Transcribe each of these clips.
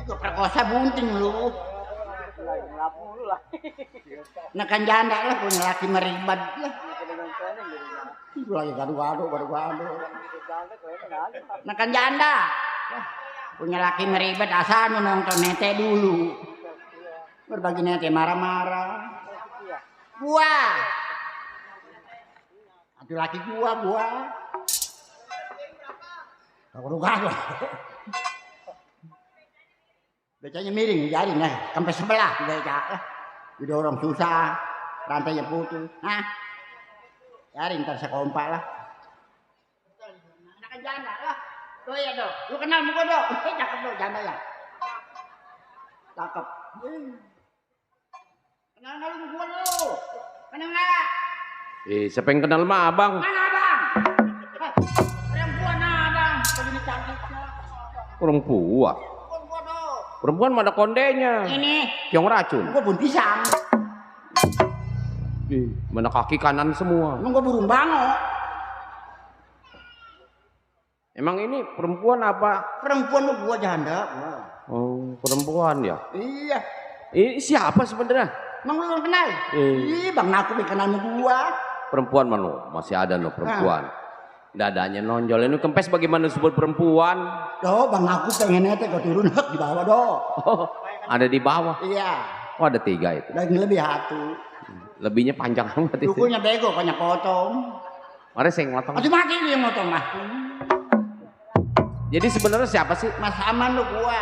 Gua perkosa bunting lu. Nah kan janda lah punya laki meribad lah. Lagi gaduh-gaduh. Nah kan janda. Punya laki meribad asal nonton nete dulu. Berbagi nete marah-marah. Gua. Hati laki gua. Gaduh-gaduh. Becanya miring, jadi nah, sampai sebelah beca. Jadi orang susah, rantainya putus. Nah, jadi ntar sekompak lah. Anak janda lah. Tuh ya dok, lu kenal muka dok? Cakep dok, janda ya. Cakep. Kenal nggak lu gua lu? Kenal nggak? Siapa yang kenal sama abang? Mana abang? Perempuan abang, begini cantiknya. Perempuan. Perempuan mana kondenya? Ini. Yang racun. Gua pun pisang. Mana kaki kanan semua. Emang gua burung bango. Emang ini perempuan apa? Perempuan lu gua janda. Oh, perempuan ya? Iya. Ini siapa sebenarnya? Emang lu kenal? Ih, Bang Naku kenal sama gua. Perempuan mana? Masih ada no perempuan. Dadanya nonjol. Ini kempes bagaimana disebut perempuan? Doh, Bang Naku pengennya teh kau turun di bawah doh. Oh, ada di bawah. Iya. Oh, ada 3 itu. Lagi lebih satu. Lebihnya panjang amat itu. Dukunya bego, banyak potong. Mari saya ngotong. Mati dia yang motong mah. Jadi sebenarnya siapa sih? Mas Aman lu gua.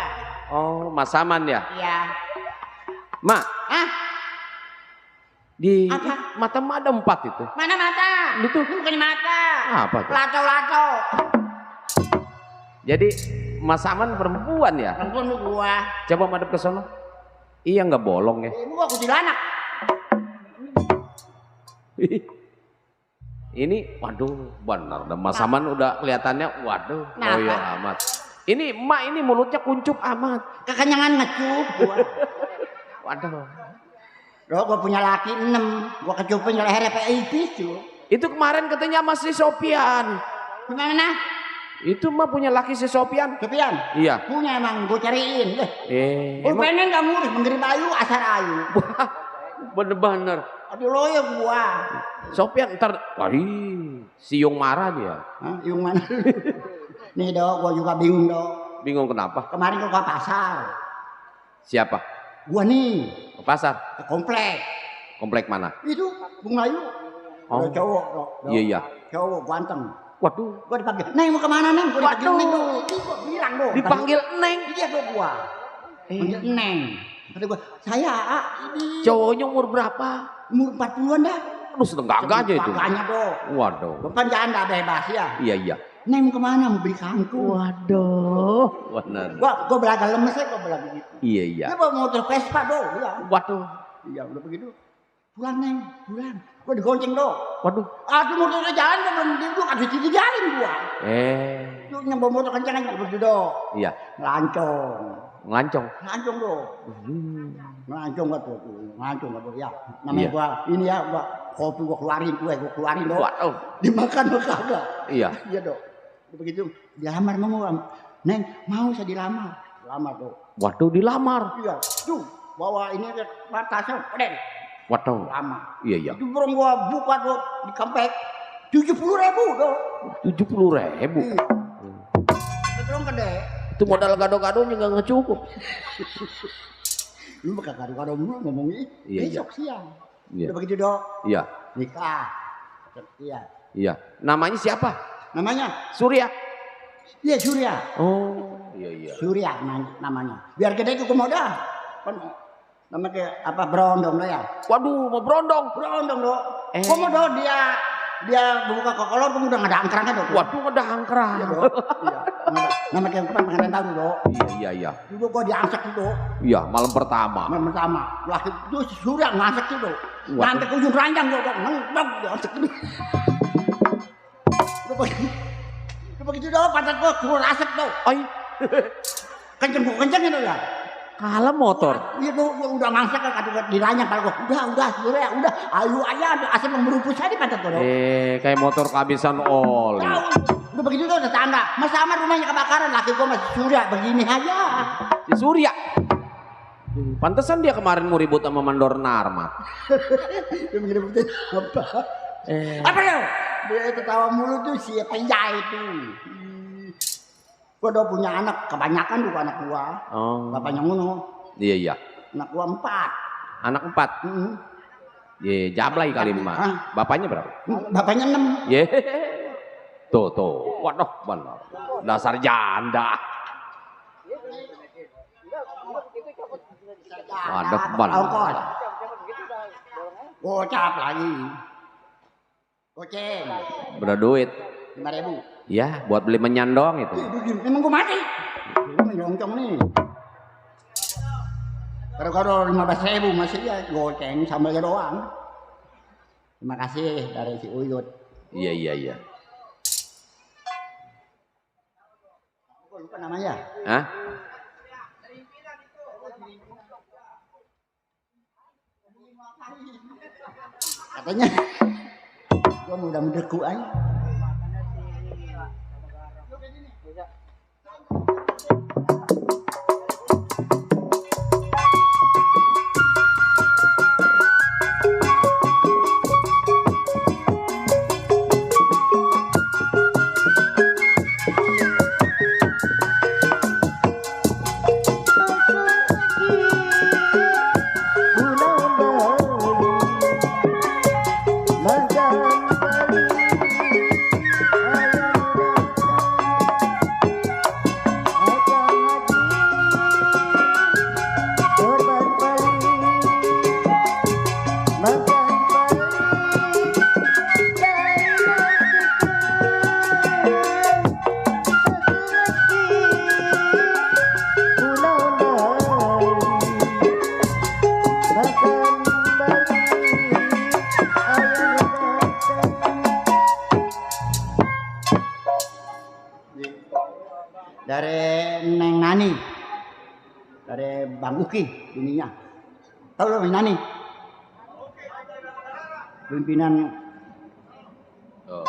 Oh, Mas Saman ya? Iya. Mak, Hah? di Apa? mata mak ada 4 itu. Mana mata? Itu. Bukan mata. Apa tuh? Lato. Jadi Mas Saman perempuan ya? Perempuan lu gua. Coba madep ke sono. Iya nggak bolong ya? Gua kuntilanak. Ini, waduh, benar. Mas Saman udah kelihatannya, waduh, Kenapa? oh iya amat. Ini emak ini mulutnya kuncup amat. Kekenyangan ngecup gua. Waduh. Doh, gua punya laki 6. Gua kecupin lehernya kayak ipis tuh. Itu kemarin katanya masih Sopian. Gimana? Itu mah punya laki si Sopian. Sopian? Iya. Punya emang, gua cariin deh. Emang Pengen gak murih, menggeri bayu, asar ayu. bener-bener. Aduh lo ya gua. Sopian ntar, wih, si Yung marah dia. Hah, yung mana? Nih dok, gua juga bingung dok. Bingung kenapa? Kemarin gua ke pasar. Siapa? Gua nih, Ke pasar? ke komplek. Komplek mana? Itu, Bung Layu. Oh. Ada cowok dok. Iya, iya. Cowok ganteng. Waduh, Gua dipanggil, Neng mau kemana Neng? Gua dipanggil Waduh. Neng dok. Itu gua bilang dok. dipanggil Neng. Iya dok gua. Panggil Neng. Kata gua, saya ini Cowoknya umur berapa? umur 40-an dah. Aduh, sedang gagahnya itu. Gagahnya dok. Waduh. Gua kan janda bebas ya. Iya, iya. Neng mau kemana? Mau beli kangkung. Waduh. Benar. Gua belaga lemes ya, gua belaga gitu. Iya, iya. Dia bawa motor Vespa dong, ya. Waduh. Iya, udah begitu. Pulang Neng, pulang. Gua digonceng dong. Waduh. Aduh motornya jalan, gua belum duduk, habis itu jalan gua. Eh. Itu yang bawa motor kencang aja begitu dong. Iya. Ngelancong. Ngelancong dong. Ngelancong gua tuh, ngelancong gua tuh. Ya, namanya Iya. gua ini ya, gua kopi gua keluarin, kue gua keluarin dong. Waduh. Dimakan gua kagak. Iya. Iya dong. Udah begitu, dilamar mau gua. Neng, mau saya dilamar. Lamar dong. Waduh, dilamar. Iya, tuh bawa ini ke tasnya, keren. Waduh. Lama. Iya, iya. Itu burung gua buka tuh di kampek 70.000 dong. 70.000. Itu gede. Itu modal gado-gadonya nggak ngecukup. Lu bakal kado-kado mulu ngomongin. Iya, Besok siang. Iya. Udah begitu dong. Iya. Nikah. Iya. Iya. Namanya siapa? Namanya? Surya. Iya Surya. Oh. Iya, iya. Surya namanya. Biar gede ke komoda. Kan namanya kayak apa berondong lah ya. Waduh, mau berondong. Berondong dong. Komodo dia buka kokolor tuh udah nggak ada angkrangnya dong. Waduh, ada angkrang. Iya dong. Iya. Nama kayak pengen tahu dong. Iya, iya, iya. Dulu gua diangkat itu. Iya, malam pertama. Malam pertama. Lah itu Surya ngangkat itu. Waduh. Nanti ke ujung ranjang gua dong. Nendang diangkat itu. Udah begitu dong, pantat gua keluar asap dong. Ay, Kenceng itu ya. kalah motor. Iya tuh, udah ngangkat kan di ranjang kalau gua. Udah Surya, udah. Ayo aja ada asap yang merupus aja di pantat gua dong. Kayak motor kehabisan oli. Tahu. Udah begitu tuh tetangga. Mas Amar rumahnya kebakaran, laki gua masih Surya begini aja. Si Surya. Pantesan dia kemarin mau ribut sama Mandor Narmat. Dia ngeributin apa? Apa ya? Dia ketawa mulu tuh siapa itu. Gua udah punya anak, kebanyakan juga anak gua. Oh. Bapaknya ngono. Iya iya. Anak gua 4. Anak 4. Ye, jablay kali mah. Bapaknya berapa? Bapaknya 6. Ye. Tuh. Waduh, benar. Dasar janda. Waduh, benar. Gocap lagi. Goceng. Berapa duit? 5.000. Ya, buat beli menyan doang itu. Emang gua mati. Ini menyongcong nih. Kalau 15.000 masih ya goceng sambalnya doang. Terima kasih dari si Uyut. Iya. Gua lupa namanya. Hah? Katanya gua mudah mendeku aja. Dari Neng Nani, dari Bang Uki ininya. Tahu lo Neng Nani? Pimpinan. Oh.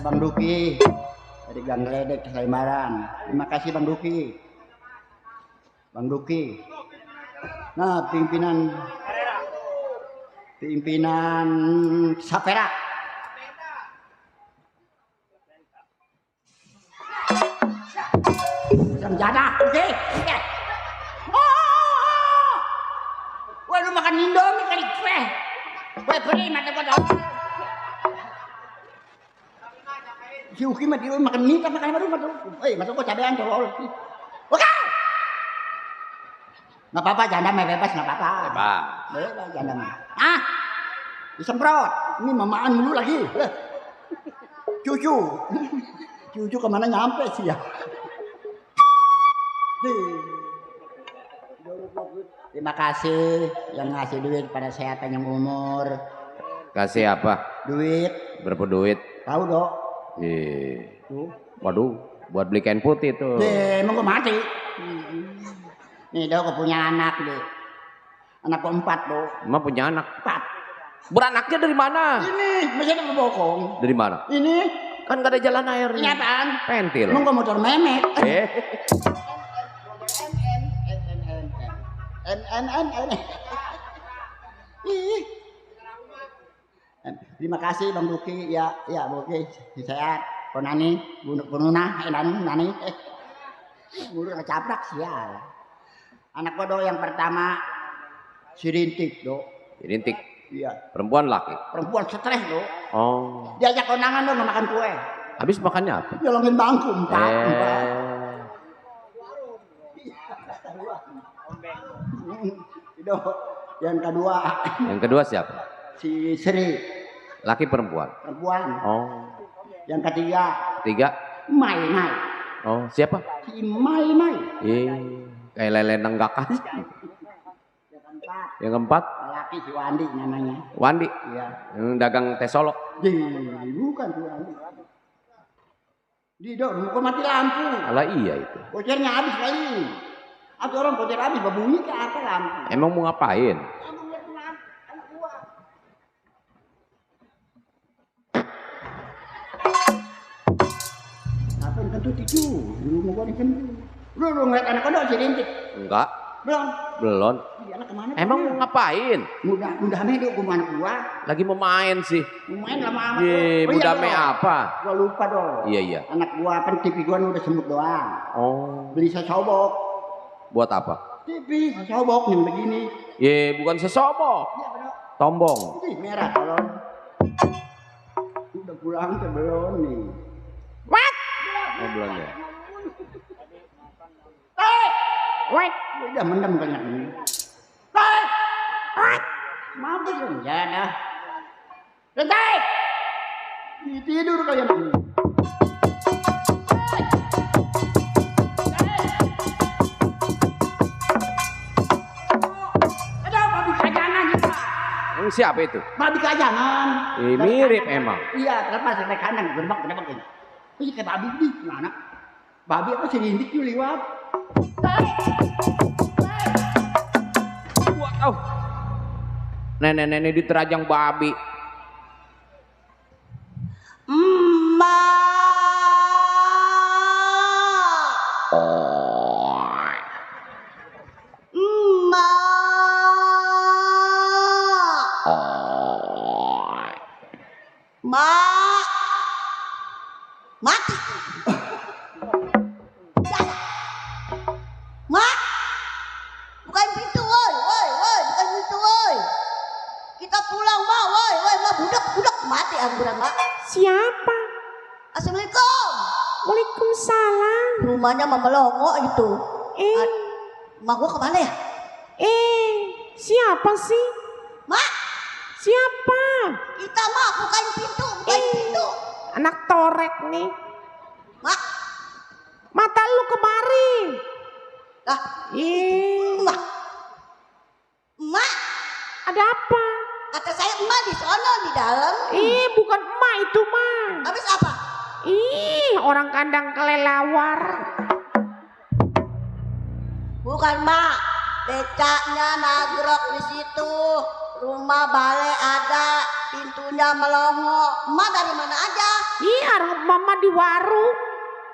Bang Duki dari Gang Geledek Saimaran. Terima kasih Bang Duki. Bang Duki. Nah, pimpinan Sapera. Senjata, oke. Oh. Wah, lu makan Indomie kali kue. Wah, beri mata gua dong. Si Uki mah dia makan mie makan apa rumah tuh. Masuk gua cabean tolol. Oke. Enggak apa-apa janda mah bebas enggak apa-apa. Bebas janda mah. Ah. Disemprot. Ini mamaan mulu lagi. Cucu kemana nyampe sih ya. Terima kasih yang ngasih duit pada saya panjang umur. Kasih apa? Duit. Berapa duit? Tahu dong. Waduh, buat beli kain putih tuh. Emang gua mati. Nih dong gua punya anak deh. Anak gua 4 dong. Emang punya anak? 4. Beranaknya dari mana? Ini masih ada berbokong. Dari mana? Ini kan gak ada jalan air. Ini apaan? Pentil. Emang gua motor memek. Terima kasih Bang Duki, ya Bang Duki, sehat. Konani, Bununa, Nani, Bulu ngecaprak sial. Anak gua do yang pertama si Rintik do. Rintik. Iya. Perempuan laki. Perempuan stres do. Oh. Diajak konangan do nggak makan kue. Habis makannya apa? Nyolongin bangku empat. Itu yang kedua. Yang kedua siapa? Si Sri. Laki perempuan? Perempuan. Oh. Yang ketiga. Tiga? Mai. Oh, siapa? Si Mai. Kayak lele nenggak aja. Yang keempat? Laki si Wandi namanya. Wandi. Iya. Yang dagang teh solok. Bukan si Wandi. Di dok, mati lampu. Alah iya itu. Kocernya habis kali. Atau orang kocer habis, berbunyi ke apa lampu? Emang mau ngapain? Anak buah. Apa yang kentut itu? Di rumah gua di kentut. Lu ngeliat anak kodok si rintik? Enggak. Belum. Belum. Iya, anak kemana? Emang mau ngapain? Mudah medok gua anak gua. Lagi mau main sih. Mau main lama amat. Mudah me apa? Gua lupa dong. Iya. Anak gua kan TV gua udah semut doang. Oh. Beli sesobok. Buat apa? TV sesobok yang begini. Bukan sesobok. Iya benar. Tombong. Ini merah kalau. Udah pulang ke belum nih. What? Oh, belum ya. What? Udah mendem banyak ini. Mampus dong, ya dah. Rentai! Tidur kalian ini. Ada babi kajangan juga. Siapa itu? Babi kajangan. Mirip emang. Iya, terlepas sampai kanan, gerbak ini. Ini kayak babi di mana? Babi apa sih rindik tuh lewat? Wow. Nenek-nenek diterajang babi. Mati. Mak, bukain pintu, woi, bukain pintu, woi. Kita pulang, Mak, woi, Mak, budak, mati angguran, Mak. Siapa? Assalamualaikum. Waalaikumsalam. Rumahnya Mama Longo itu. Eh, Mak gua kemana ya? Siapa sih? Mak, Siapa? kita Mak, bukain pintu. Anak torek nih. Mak, Mata lu kemari. lah, Mak, Ada apa? kata saya emak di sono di dalam. Bukan emak itu mah. Habis apa? Orang kandang kelelawar. Bukan Mak, becaknya nagrok di situ. Rumah balai ada, pintunya melongo. Emak dari mana aja? Mama di warung.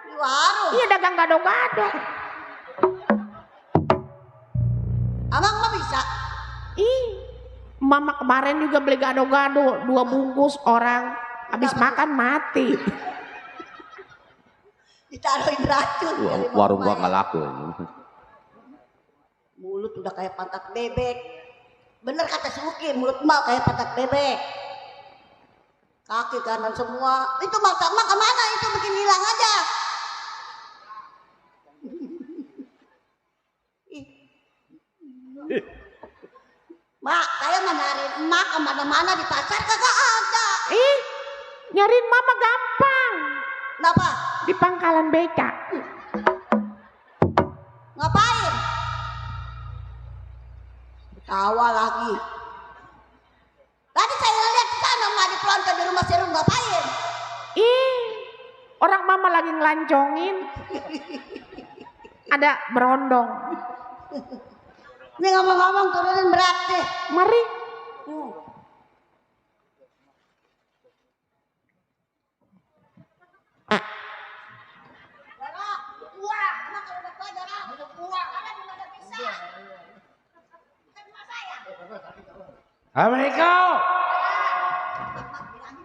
Di warung. Iya, dagang gado-gado. Abang mah bisa? Mama kemarin juga beli gado-gado 2 bungkus orang. Habis makan mati. Ditaruhin racun. Warung gua nggak laku. Mulut udah kayak pantat bebek. Bener kata si Uki, mulut emak kayak pantat bebek. Kaki kanan semua. Itu mata emak kemana? Itu bikin hilang aja. Mak, saya mau nyariin emak kemana-mana di pasar kagak ada. Nyariin mama gampang. Kenapa? Di pangkalan becak. Ngapain? Tawa lagi. Tadi saya lihat di sana emak di pelonco di rumah Serum ngapain? Orang mama lagi ngelancongin. Ada berondong. Ini ngomong-ngomong turunin berat deh. Mari. Assalamualaikum.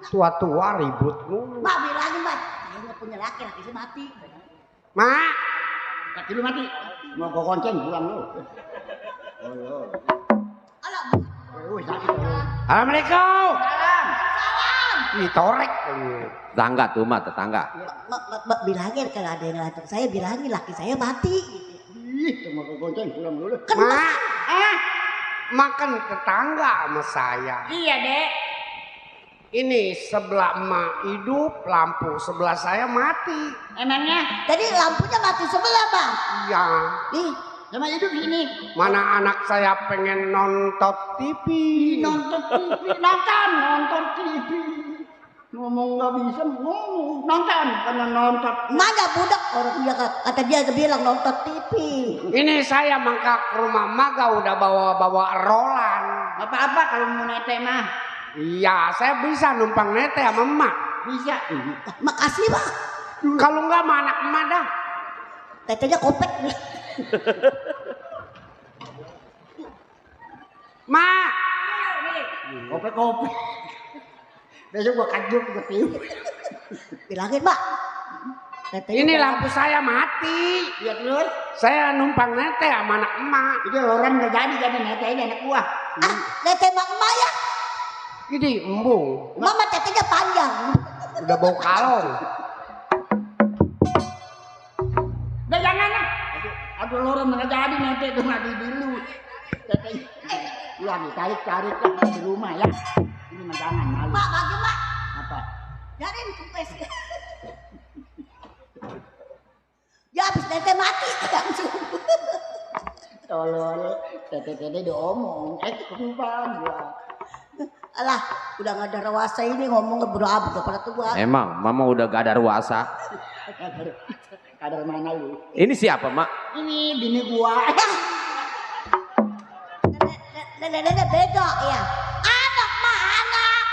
Tua-tua ribut lu. Mak bilangin Mak, saya nggak punya laki sih mati. Mak, Laki lu mati. Mau gua konceng pulang lu. Halo. Sakit. assalamualaikum. Salam. Ih, torek. Tetangga tuh mah tetangga. Mak bilangin kalau ada yang ngelancong saya bilangin laki saya mati. Mau gua konceng pulang dulu. Mak, makan tetangga sama saya. Iya, Dek. Ini sebelah emak hidup, lampu sebelah saya mati. Emangnya? Jadi lampunya mati sebelah bang. Iya. Ih, Sama hidup sini. Mana anak saya pengen nonton TV. Nonton TV, nonton TV. Ngomong nggak bisa, ngomong nonton, karena nonton. mana budak orang dia kata dia bilang nonton TV. Ini saya mangkak ke rumah Maga udah bawa rolan. Apa-apa kalau mau nete mah Iya, saya bisa numpang nete sama emak. bisa. Makasih bang. Kalau enggak sama anak emak dah. Tetenya kopek. Mak, Kopi. Besok gua kajuk gua tiup. Bilangin mbak. Tetenya ini kopek. lampu saya mati. Ya terus, Saya numpang nete sama anak emak. itu orang nggak jadi nete aja anak gua. Ah, tete mak emak ya. Ini embung, Mama tetenya panjang. udah bau kalong. Udah jangan lah. Aduh lorong nggak jadi nete tuh mati dulu. Tete, ya ditarik lah di rumah ya. Ini mah jangan malu. Mak bagi mak. Apa? Jadiin kempes. Ya habis tete mati langsung. Tolol, tete diomong, kembang gua. Alah, udah nggak ada rewasa ini ngomong ngebro-abro udah pada tua. Emang mama udah gak ada ruasa. Kadar mana lu? Ini siapa mak? Ini bini gua. Nenek beda ya. Anak mah anak.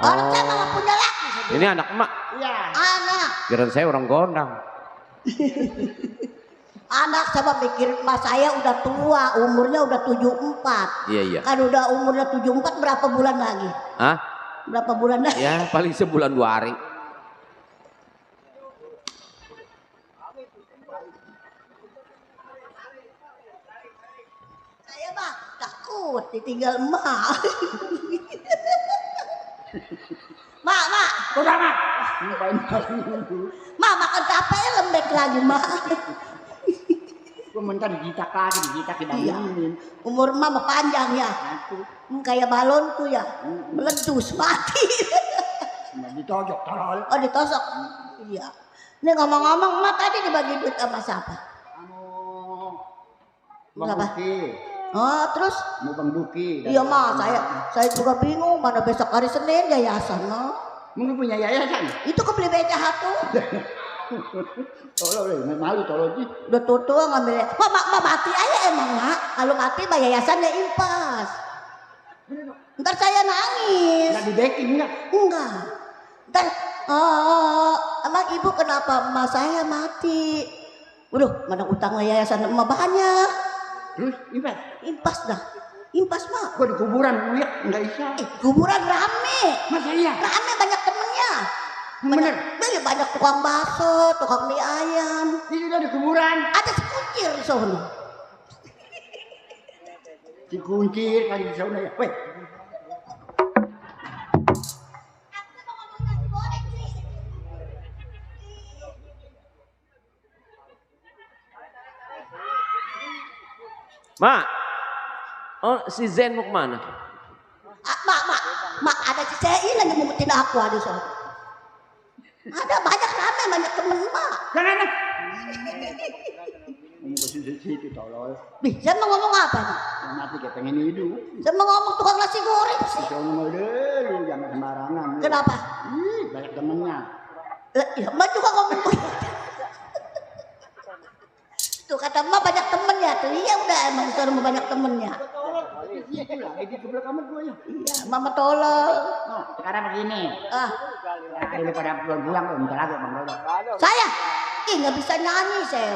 Orang saya malah punya laki. Ini anak emak. Iya. Anak. Kirain saya orang gondang. Anak sama pikir mas saya udah tua, umurnya udah 74. Iya. Kan udah umurnya 74 berapa bulan lagi? Hah? Berapa bulan lagi? Ya paling sebulan 2 hari. Saya mah takut ditinggal emak. Mak. Udah mah. Ngapain dulu? Mak makan capeknya lembek lagi mak. Gua minta dijitak lagi, dijitak dibangunin. Umur emak mah panjang ya. Aku Kayak balonku ya. Meledus mati. cuma ditojok tolol. Oh ditosok. Iya. Ini ngomong-ngomong emak tadi dibagi duit sama siapa? Anu Berapa? Bang Duki. Oh terus? Mau Bang Duki. Iya mah saya juga bingung mana besok hari Senin yayasan no. Mau punya yayasan? Itu kebeli beca tuh. Tolol, malu tolol sih. Udah tua ngambilnya. Mak mati aja emang mak. Kalau mati mah yayasannya impas. Ntar saya nangis. Nggak di-backing nggak? Enggak. Ntar emang ibu kenapa emak saya mati? Waduh mana utang yayasan emak banyak. Terus impas? Impas dah. Impas mak. Gua di kuburan lihat nggak bisa. Kuburan rame. Masa iya? Rame banyak temennya. Bener. Banyak tukang bakso, tukang mie ayam. Ini udah di kuburan. Ada sekuncir di sono. Dikuncir kali di sana ya. Weh, Mak. Oh si Zen mau kemana? Mak ada si Sein yang ngumpetin aku ada sono. Ada banyak rame, banyak temen mak. jangan lah. Ngomong ke situ tolol. Bih, saya mau ngomong apa nih? Yang mati kayak pengen hidup. Saya mau ngomong tukang nasi goreng sih. Bisa ngomong deh, lu jangan sembarangan. Lu. Kenapa? Ih, banyak temennya. Lah, ya, mak juga ngomong begitu. Tuh kata mak banyak temennya tuh. Iya udah emang sono banyak temennya. Itu lah, di sebelah kamar gua ya. Iya, mama tolol. Oh, sekarang begini. Ah, Dulu pada pulang tuh, minta lagu Bang Dodo. saya nggak bisa nyanyi saya.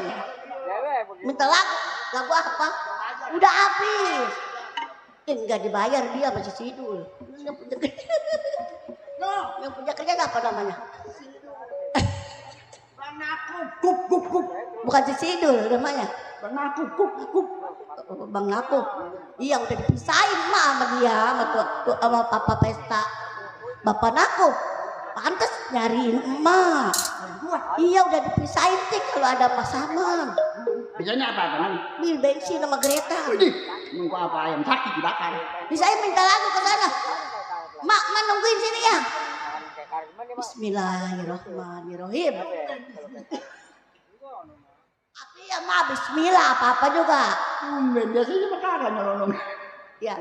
Minta lagu apa? Udah habis. Nggak dibayar dia masih sidul. Yang punya kerja apa namanya? Bang aku, kup. Bukan si sidul namanya. Bang aku, kup. Bang aku. Iya udah dipisahin mah sama dia sama papa pesta. Bapak aku. Pantes nyariin emak. Iya udah dipisahin tik kalau ada pasangan. Bisanya apa teman? Beli bensin sama Greta. Widih, nunggu apa ayam sakit dibakar. Bisa minta lagu ke sana. Mak nungguin sini ya. Bismillahirrahmanirrahim. Tapi ya mak bismillah apa-apa juga. Biasanya makanan nyolong. Ya.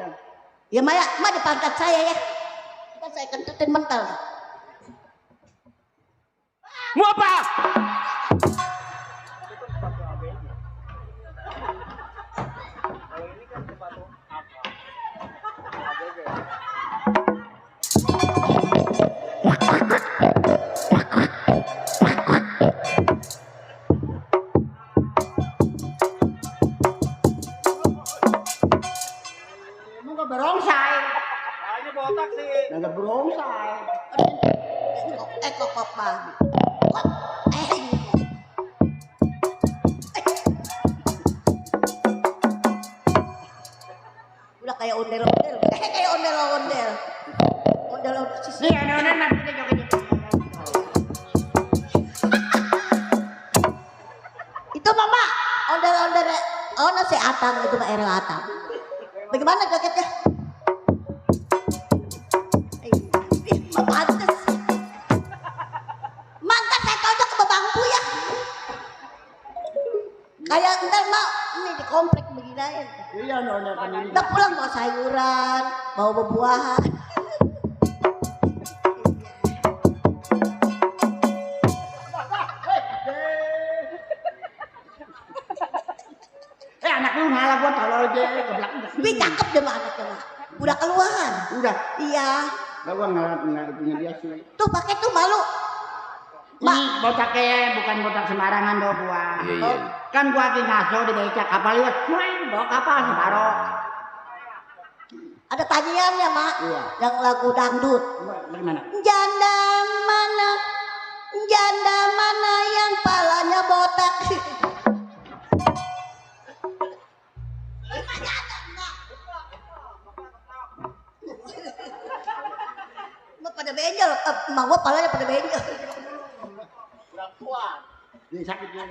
Ya Maya, mak di pantat saya ya. Kan saya kentutin mental. Mau apa? Emang gak berongsai. Ini botak sih. Nggak berongsai. Kok apa? Udah kayak ondel-ondel. Kayak ondel-ondel. Ondel-ondel sisi. Nih, anak-anak nanti kita joget. Itu mama ondel-ondel. Oh nasi atang itu Mbak Erel Atang. Bagaimana jogetnya? Pantes. Mangkat saya tonjok ke bangku ya. Kayak ntar mau ini di komplek beginiin. Iya, nona kan ini. Udah pulang bawa sayuran, bawa buah-buahan. Anak lu malah gua tolol deh ke belakang. Tapi cakep deh mah anaknya mah. Udah keluar. Udah. Iya. Lah gua nggak punya dia sih. Tuh pakai tuh malu. Ini botaknya bukan botak sembarangan dong gua. Iya, iya. Kan gua lagi ngaso di becak kapal liwat. Bawa kapal separo. Ada tajiannya mak. Iya. Yang lagu dangdut. Bagaimana? Janda mana yang palanya botak. Mak pada benjol, mak gua palanya pada benjol. Ini sakit juga.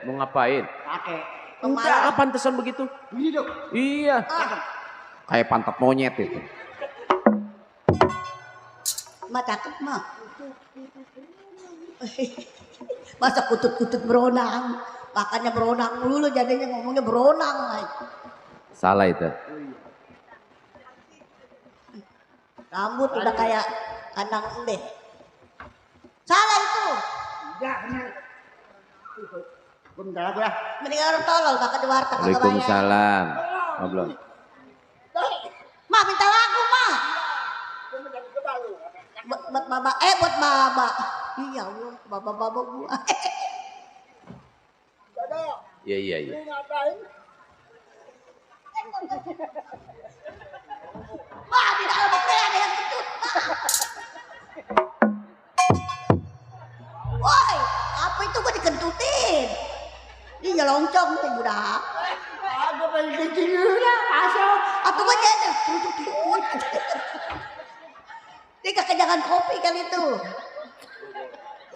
Mau ngapain? Pakai. Enggak, pantesan begitu. Ini dong. Iya. Kayak pantat monyet itu. Mak cakep mak. Masa kutut-kutut beronang. Makanya beronang dulu jadinya ngomongnya beronang. Salah itu. Rambut udah kayak kandang embeh. Salah itu. Enggak, benar. Gua minta lagu lah. Mending orang tolol makan di warteg kagak bayar. Waalaikumsalam. Oh, belum. Mak minta lagu mak. Buat baba, buat baba. Iya Allah, baba gua. Iya, iya, iya. Mak di dalam mobil ada yang kentut. Woi, apa itu gua dikentutin? Ini nyelongcong tuh budak. Gua pengen kencing dulu masuk. Atau gua nyender. Dia kekenyangan kopi kan itu.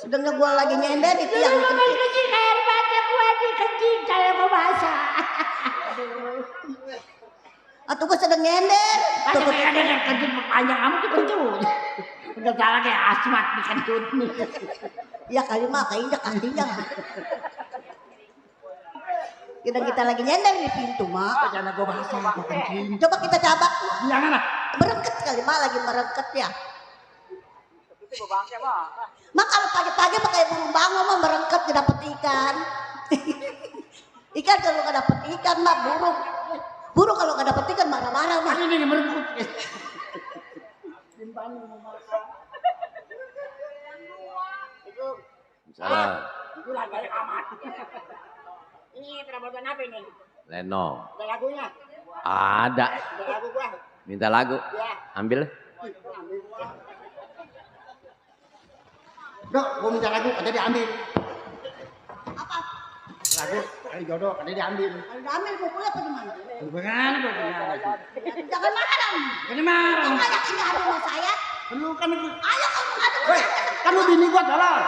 Sedangnya gua lagi nyender itu yang dikencing. Kencing air mata gua dikencing kalau gua basah. Atau gua sedang nyender. Ada yang kencing panjang kamu tuh kencing. Udah salah kayak asmat dikentut nih. Ya kali mah keinjak kakinya. Kita lagi nyender di pintu mak. Karena gua basah gua kencing. Coba kita cabak. Jangan lah. Berengket kali mah lagi merengket ya. Mak kalau pagi-pagi pakai burung bangau mah merengket dapet ikan. Ikan kalau nggak dapet ikan mah burung. Burung kalau nggak dapet ikan marah-marah mah. Ini merengkut. Salah. Itu lagu amat. Ini perabotan apa ini? Leno. Ada lagunya? Ada. Ada lagu gua. Minta lagu. Ya. Ambil. Dok, gua minta lagu, ada diambil. Apa? Lagu kali jodoh, ada diambil. Kalau diambil pukulnya apa gimana? Bagaimana kok Jangan marah. Ini marah. Kok ngajak ngadu sama saya? Lu kan itu. Ayo kamu ngadu. Woi, kan lu bini gua tolol.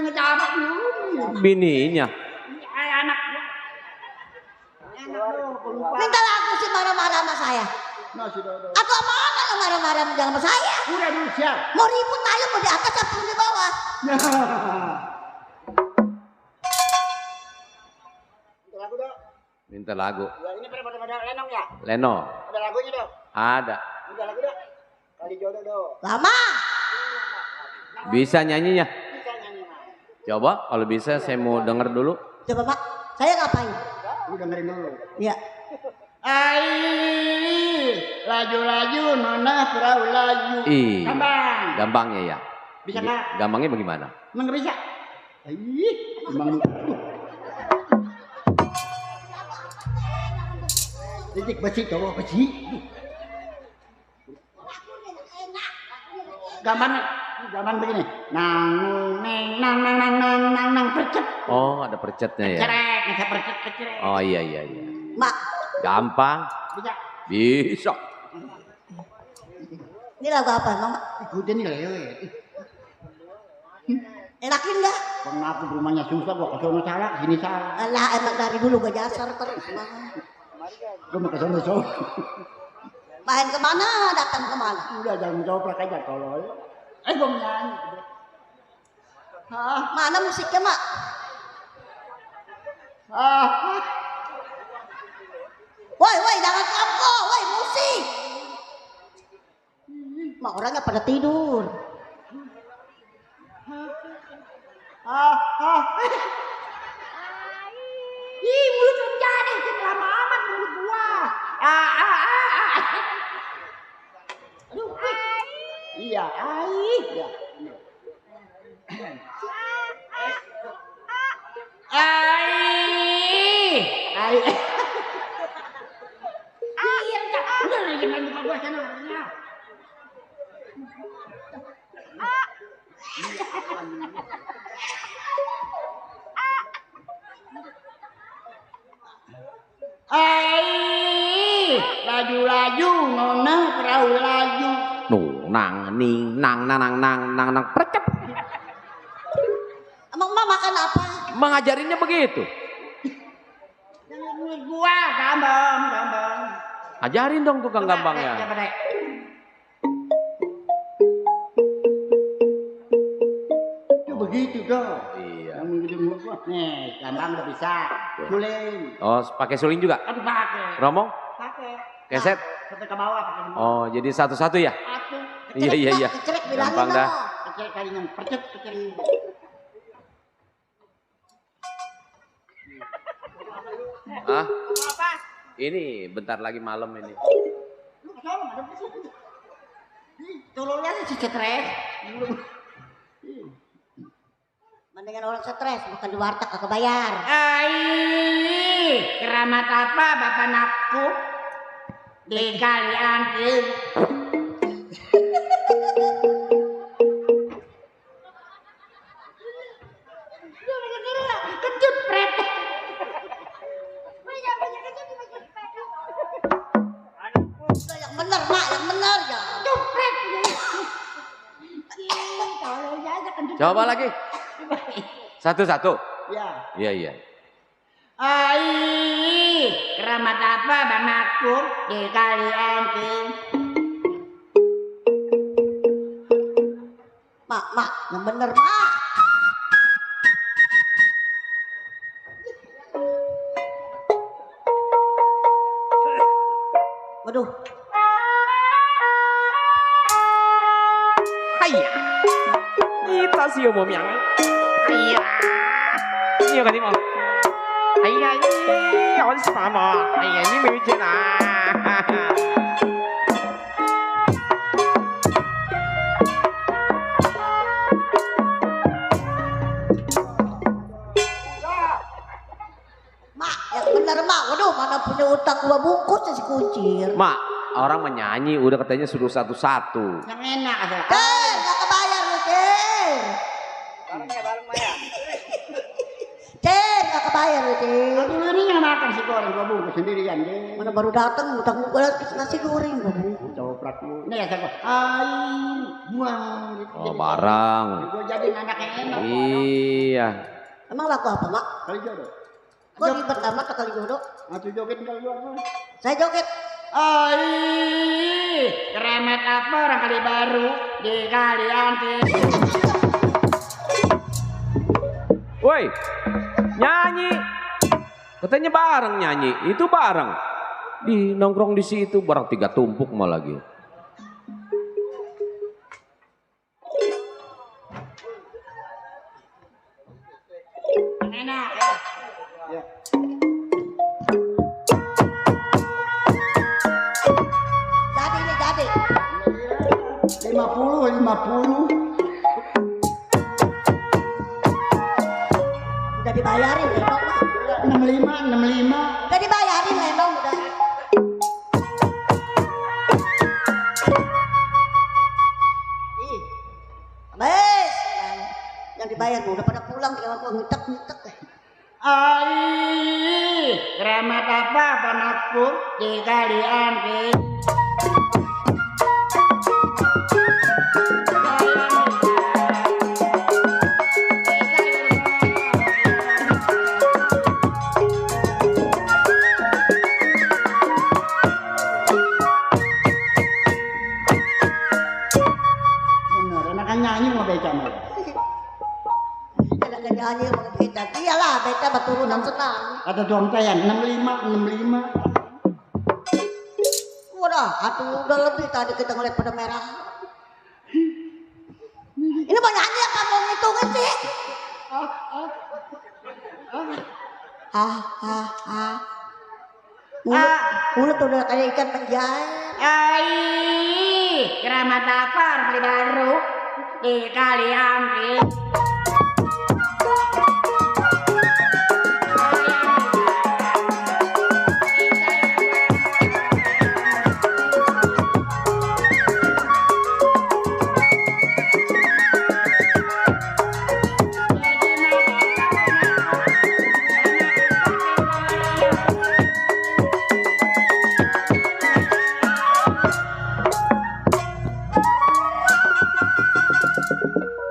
Ngejabak dulu. Bininya. Anak gua. Enak lu, gua lupa. Minta lagu sih marah-marah sama saya. Nasi dodol. Atau mana yang marah-marah sama saya? Udah dulu siap. Mau ribut ayo mau di atas apa di bawah? Minta lagu dong. Minta lagu. Ya ini pada lenong ya? Leno. Ada lagunya dong. Ada. Minta lagu dong. Kali jodoh dong. Lama. Bisa nyanyinya? Bisa nyanyi mah. Coba kalau bisa saya mau denger dulu. Coba Pak, saya ngapain? Lu dengerin dulu. Ya. Ai, laju-laju nona perahu laju. Ih. Gampang. Gampangnya ya. Bisa nggak? Gampangnya bagaimana? Emang nggak bisa? Ih, emang. Titik besi coba besi. Gampang begini. Nang neng nang nang nang nang nang nang percet. Oh, ada percetnya ya. Cerek, bisa percet percet. Oh iya. Mak, Gampang. Bisa. Bisa. ini lagu apa Mama? Ikutin nih lewe. Enakin gak? Kenapa rumahnya susah gua ke sono salah, sini salah. Alah emang dari dulu gak jasar terus Mama. Gua mau ke sono sono. Main kemana, datang kemana? Udah jangan coplak aja tolol. Gua mau nyanyi. Hah, mana musiknya Mak? Woi, jangan kongko, woi musik. Mak orangnya pada tidur. Ih, mulut lu jadi, lama amat mulut gua. Aduh, iya, ya. Ai. Udah jangan buka gua sana. Ai, laju-laju nona perahu laju. Nang ning nang percet. Emang Mak makan apa? Mengajarinya begitu. Jangan mulut gua, gampang. Ajarin dong tukang gampangnya. Coba deh. Itu begitu dong. Iya. Yang begitu mulut gua. Nih, gampang udah bisa. Suling. Oh, pakai suling juga. Aduh pakai. Romong? Pakai. Keset? Sampai ke bawah pakai semua. Oh, jadi satu-satu ya? Satu. Iya. Kecerek bilangin Gampang dah. dong. Kecil kalinya percet kecil. Ah? Ini bentar lagi malam ini. Lu kesana ada musuh. Tolongnya sih stres. Mendingan orang stres, bukan di warteg kagak bayar. Ai, keramat apa bapak nakku di kalian kecut pret. Udah yang bener Mak, yang bener ya. Jupret. Coba lagi. Satu-satu. Ya. Iya. Ai, keramat apa bang aku di kalian Mak, yang bener Mak. Waduh, Hayya. Kita sih umum yang. Hayya. Iya kan ini. Hayya ini on sama. Hayya ini mungkin Mak, yang bener Mak. Waduh, mana punya utang 2 bungkus si kucir. Mak, orang menyanyi udah katanya suruh satu-satu. yang enak ada. Gak kebayar lu, Cer. Cer, gak kebayar lu, Cer. Dulu ini yang makan si goreng 2 bungkus sendirian deh. Mana baru datang utang nasi goreng 2 bungkus. Coprak lu. Ini ya saya. Ai, buang. Oh, barang. Gue jadi anak yang enak. Iya. Emang laku apa, Mak? Kali jodoh. Kok ribet amat kali jodoh? Atuh joget tinggal luar. Saya joget. Oi, keremet apa orang kali baru di kalian sih? Woi, nyanyi. Katanya bareng nyanyi, itu bareng. Di nongkrong di situ bareng 3 tumpuk malah lagi. Enak. Ya. Jadi nih jadi. 50. Udah dibayarin Lenong mah. 65. Udah dibayarin Lenong udah. Ih. Bes. Yang dibayar udah pada pulang tinggal gua ngitek. Ai, keremet apa panakku di kalian sih? Bener, enakan nyanyi mau beca mah. Ada nyanyi sama beta. Iyalah beta berturunan senang. Kata tuang tayan 65. Udah, udah lebih tadi kita ngeliat pada merah. Ini mau nyanyi apa mau ngitungin sih? Mulut udah kayak ikan penjahit. Ai, keramat apa orang kali baru di kalian sih?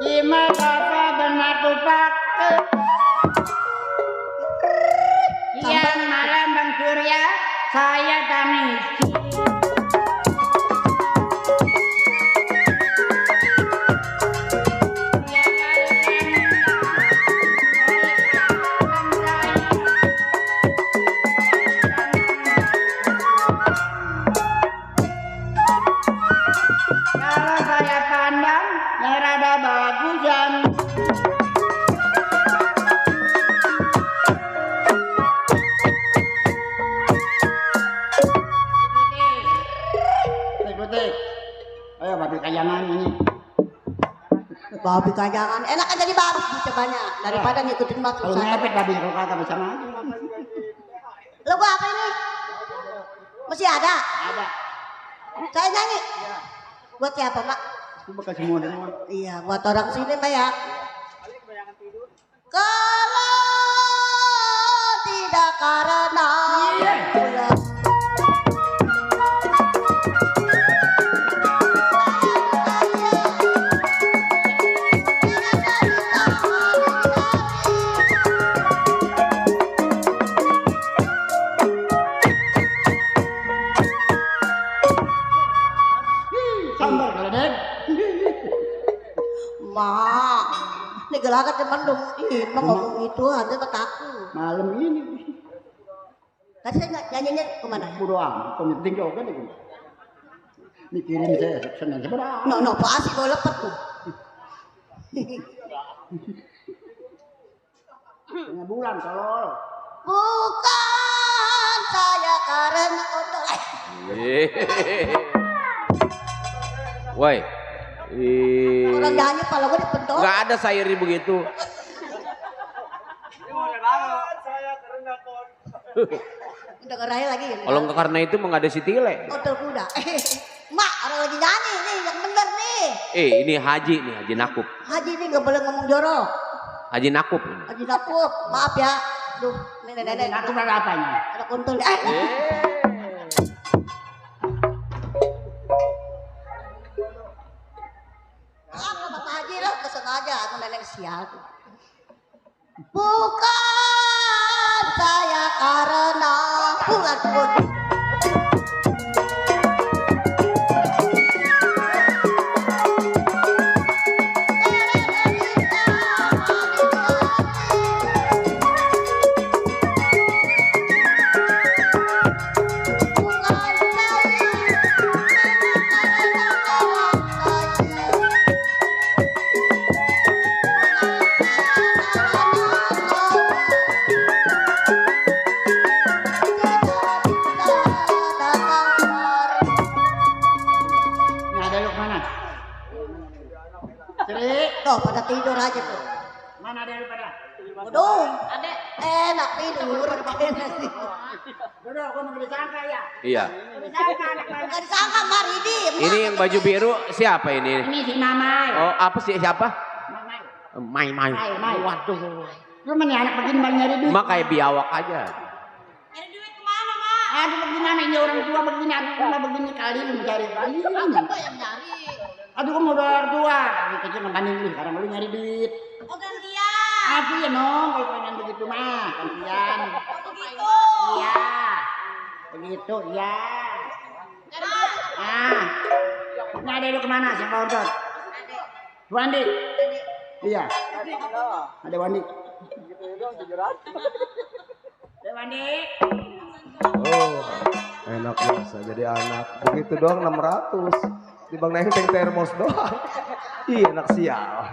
Gimana apa benar tupak? Yang malam Bang Surya, saya Tanisi. Kalau saya pandang, yang rada bagusan. Ikuti. Ayo babi kayangan ini. Babi kajangan, enak aja di babi cobanya daripada ngikutin mas Kalau susah. ngepet babi kalau kagak bisa maju. Lo gua apa ini? Masih ada? Ada. Saya nyanyi. Buat siapa Mak? Itu bekas semua dari mana? Iya, buat orang sini Pak ya. Kalau tidak karena bulan. Sambar geledek. Mak, ini gelagat teman dong. Ih, emang ngomong itu aja takut. Malam ini. Tadi saya nggak nyanyinya kemana? Bodo amat, penting juga deh. Mikirin saya senang seberapa. No, pasti gue lepet tuh. Tengah bulan tolol. Bukan saya karena kotor. Woi. Orang nyanyi pala gue dipentok. Nggak ada sairi begitu. Udah ngeraya lagi ya. Kalau nggak karena itu nggak ada si Tile. Kotor kuda. Mak, orang lagi nyanyi nih, yang bener nih. Ini Haji nih, Haji Nakup. Haji nih gak boleh ngomong jorok. Haji Nakup ini. Haji Nakup, maaf ya. Duh, nenek-nenek. Aku berapa apanya? Ada kontol. Apa Bapak Haji lah, kesengaja aku nenek sial. Bukan saya karena bulan pun. tidur aja tuh. Mana ada lu pada? Waduh, adek enak tidur. Enak sih. Duduk, gua mau disangka ya. Iya. Disangka anak mana? Gak disangka Maridi. Ini yang baju biru siapa ini? Ini si Mamai. Oh, apa sih siapa? Mamai. Mai. Mai. Waduh. Lu mana anak begini banyak nyari duit? Mak kayak biawak aja. Nyari duit kemana, Mak? Aduh bagaimana ini orang tua begini, aku cuma begini kali lu mencari duit. Apa yang nyari? Aduh gua mau orang tua. Aku kecil ngebanding lu, sekarang lu nyari duit. Oh gantian. Aku ya nong, kalau pengen begitu mah, gantian. Oh begitu. Iya. Begitu, iya. Ah. Ini ada lu kemana sih Pak Ontot? Bu Andi? Iya. Ada Wandi. Ada Wandi. Oh, enak biasa jadi anak. Begitu doang 600. Di Bang Neng termos doang. Iya, enak sial.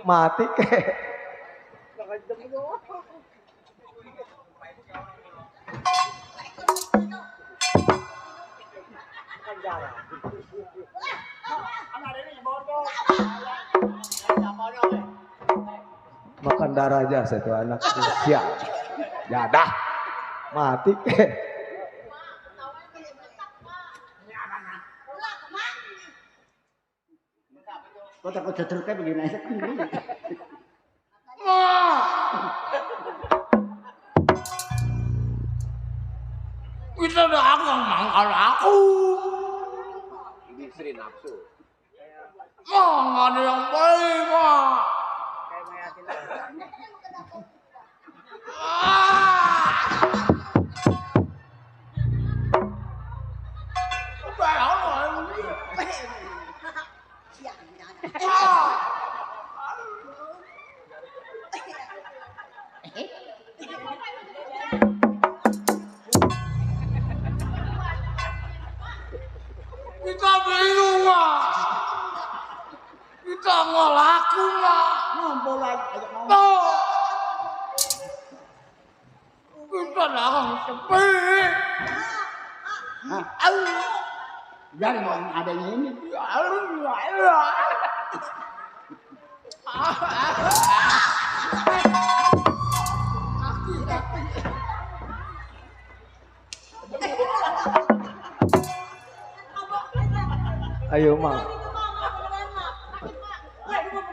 Mati kek. Makan darah aja satu anak sial. Ya dah. Mati kek. Kau takut cetruknya begini aja. Kita dagang mangkal aku. Ini Sri nafsu. Nggak ada yang beli, Mak. Kita bingung, Mak. Kita nggak laku, Mak. Ngompol aja, ajak ngomong. Tuh. Kita dagang sepi. Hah? Biarin orang adanya ini. Ayo, Mak.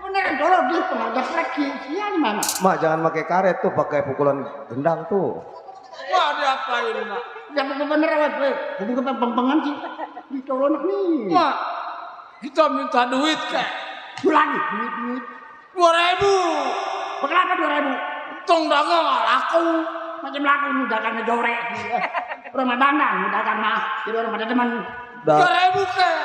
Beneran dorong dia pengajar lagi. Siapa mana? Mak jangan pakai karet tuh, pakai pukulan gendang tuh. Wah, diapain, Mak? Jangan bener awet, hubung ke pempengan sih. Ditolong nih. Mak, kita minta duit, kek. Lagi duit. 2.000. Berapa 2.000? Tong dagang nggak laku. Macam laku ini dagang ngejorek. Rumah bandang, dagang mah. Jadi orang pada teman. 3.000, kek.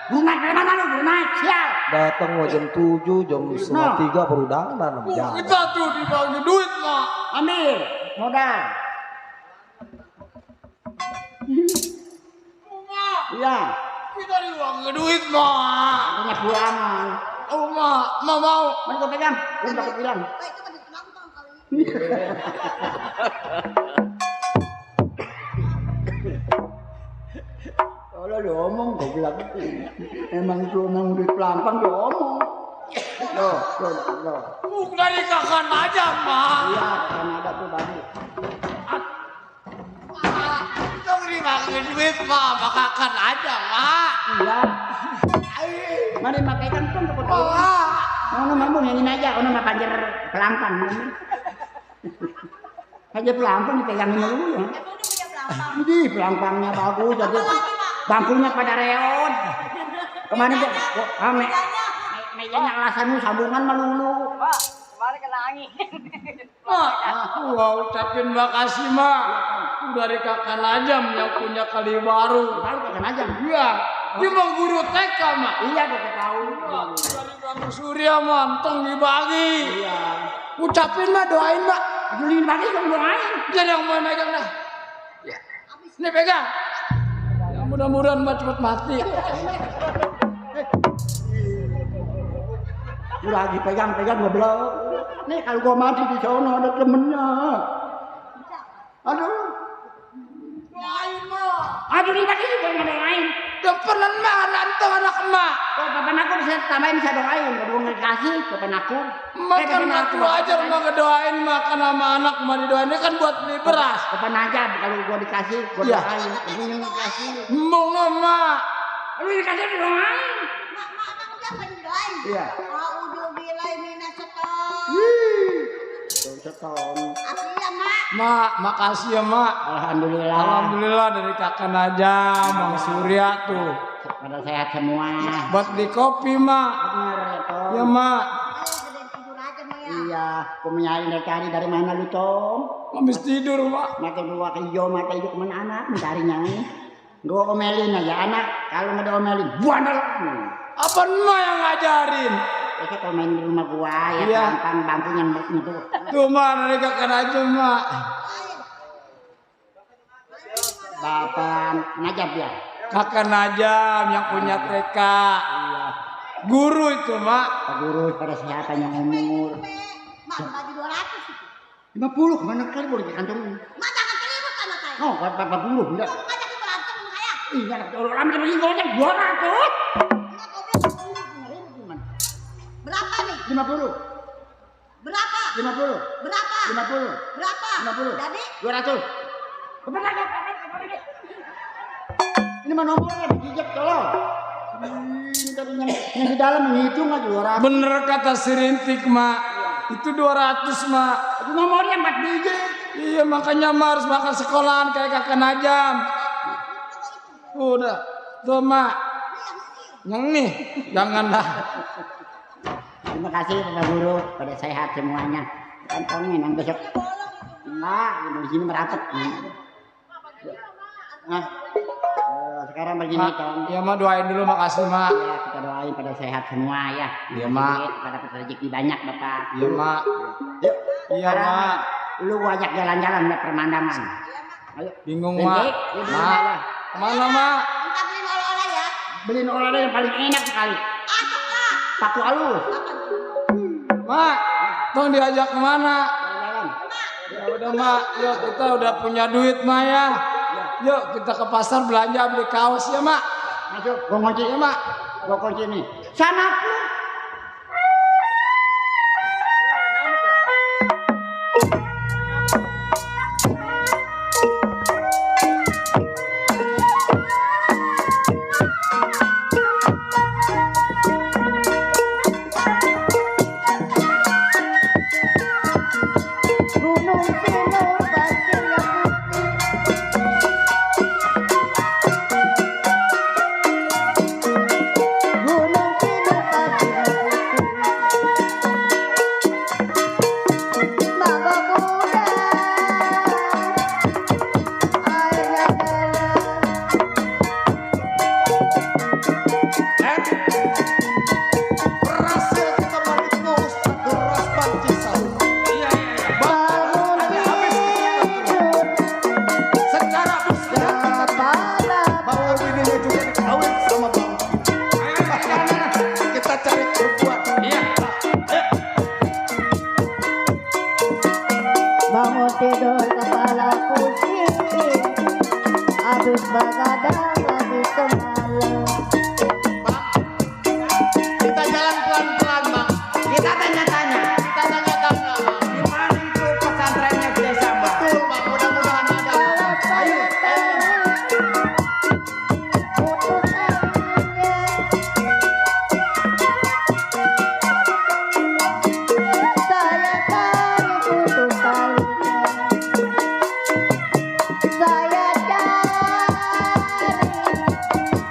Bunga dari mana lu? Naik, sial. Datang mau jam 7, jam setengah 3 baru dandan sama jalan. Kita tuh dibagi duit, Mak. Ambil modal. Mak, Iya. kita dibagi duit, Mak. Punya pulangan. Oh, Mak, mau. Mari kau pegang. Lu dapat bilang. Kalau dia omong, kau bilang emang itu emang duit pelampang dia omong. Loh. Buk dari kakak aja, Mak. Iya, kan ada tuh tadi. Tong dibagi duit, Mak. Makakan aja, Mak. Iya. Mari mak pegang tuh untuk Oh, Mak. Ono mampu nyanyiin aja, ono mah panjer pelampang. Aja pelampang dipegangin dulu ya. Ini pelampangnya bagus, jadi bangkunya pada reot. Kemarin kok mejanya alasanmu sambungan melulu. Mak, gua ucapin makasih, Mak. Dari kakak Najam yang punya kali baru. Tahu kan aja. Iya, dia mah guru TK, Mak. Iya, kok tahu. Dari Bang Surya, manteng dibagi. Iya. Ucapin, Mak, doain, Mak. Julin bagi kamu doain. Jadi yang mau megang dah. Ya. Nih pegang. Ya, mudah-mudahan Mak cepat mati. Lagi pegang-pegang goblok. Nih kalau gua mati di sana ada temennya. Aduh. Doain, Mak. Aduh ini lagi jangan ada yang lain. Dempenan mah rantau anak emak. Kalau papan aku bisa tambahin, saya doain. Kalau nggak dikasih, papan aku. Makan aku aja mah ngedoain makan sama anak mah didoain ini kan buat beli beras. Papan aja, kalau gua dikasih, gua Iya. doain. Ini yang dikasih. Embung emak. Lu dikasih doain. Mak udah apa yang doain? Iya. A'udzubillahi minasyaitonir. Tuh, seton. Asli ya, Mak. Mak, makasih ya mak. Alhamdulillah. Alhamdulillah dari kakak Najam, Bang Surya tuh. Pada sehat semua. Buat beli kopi mak. Bener ya, Tom. Ya mak. Ayo gedein tidur aja, Mak ya. Iya, aku mencari dari mana lu, Tom? Habis tidur mak. Mata dua ke hijau, mata hijau kemana anak mencarinya nih. Gua omelin aja anak, kalau nggak diomelin, buandal. Apa emak yang ngajarin? Besok kalau main di rumah gua ya Iya. gampang bangku yang itu. Tuh mak dari kakak Najam mak. Bapak Najab ya. Kakak Najam yang punya TK. Iya. Guru itu mak. Pak Guru pada sehat yang umur. Mak bagi 200 itu. 50 kemana kali boleh dikantongin? Mak jangan kelibut sama saya. Oh, 40 enggak. Kamu ngajak berantem sama saya. Iya, orang lama lagi ngomongnya 200. Mak goblok gimana? Berapa nih? 50. Berapa? 50. Berapa? 50. Berapa? 50. Jadi 200. Kemana lagi? Ini mah nomornya dijejak tolong. Ini tadi yang di dalam menghitung aja 200. Bener kata si Rintik mak. Itu 200 mak. Itu nomornya 4 digit. Iya makanya mak harus makan sekolahan kayak kakak Najam. Udah. Tuh mak. Yang nih. Jangan dah. Terima kasih Pak Guru, pada sehat semuanya. Kantongin yang besok. Enggak, di sini merapat. Nah, sekarang begini Tom. Ya mak doain dulu makasih mak. Ya, kita doain pada sehat semua ya. Iya, Mak. Pada dapat rezeki banyak Bapak. Iya mak. Yuk. Iya Sekarang, mak. Lu ajak jalan-jalan lihat pemandangan. Ayo. Bingung Rintik, mak. lu beli Mak. apa? Kemana mak? minta beliin oleh-oleh ya. Beliin oleh-oleh yang paling enak sekali. Apa kak? Paku halus. Mak. Tong diajak kemana? Jalan-jalan. Ya udah mak. Yuk kita udah punya duit mak ya. Yuk kita ke pasar belanja beli kaos ya mak. Masuk, gua kunci ya mak. Gua kunci nih. Sana pun. Gunung Sinur pasirnya putih. Gunung Sinur pasirnya putih. Naga kuda airnya Berhasil kita balik terus beras pantisan. bangun tidur Secara usia kepala bahwa bininya juga dikawin sama bang. Kita cari perempuan. bangun tidur kepala pusing habis begadang habis semalam Kita jalan pelan-pelan bang. Kita tanya-tanya. Kita tanya-tanya. Di mana itu pesantrennya di desa, Mbak? Betul bang. Mudah-mudahan ada. kalau saya tahu putus talinya saya cari putus talinya saya cari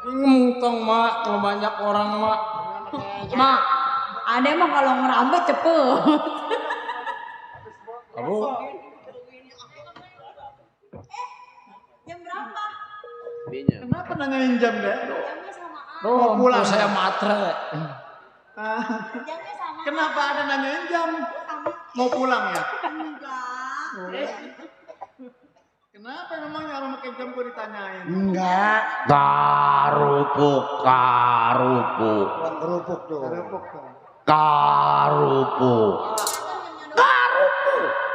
Ngentong mak, kalau banyak orang mak. Mak, ada emang kalau ngerambut cepet. Kamu Jam berapa? Kenapa nanyain jam deh? Jamnya sama A. mau pulang saya matre. Jamnya sama Kenapa ada nanyain jam? Mau pulang ya? enggak. Kenapa memangnya orang pakai jam gue ditanyain? Enggak. Karupuk, karupuk, Kerupuk tuh. Kerupuk tuh. karupuk.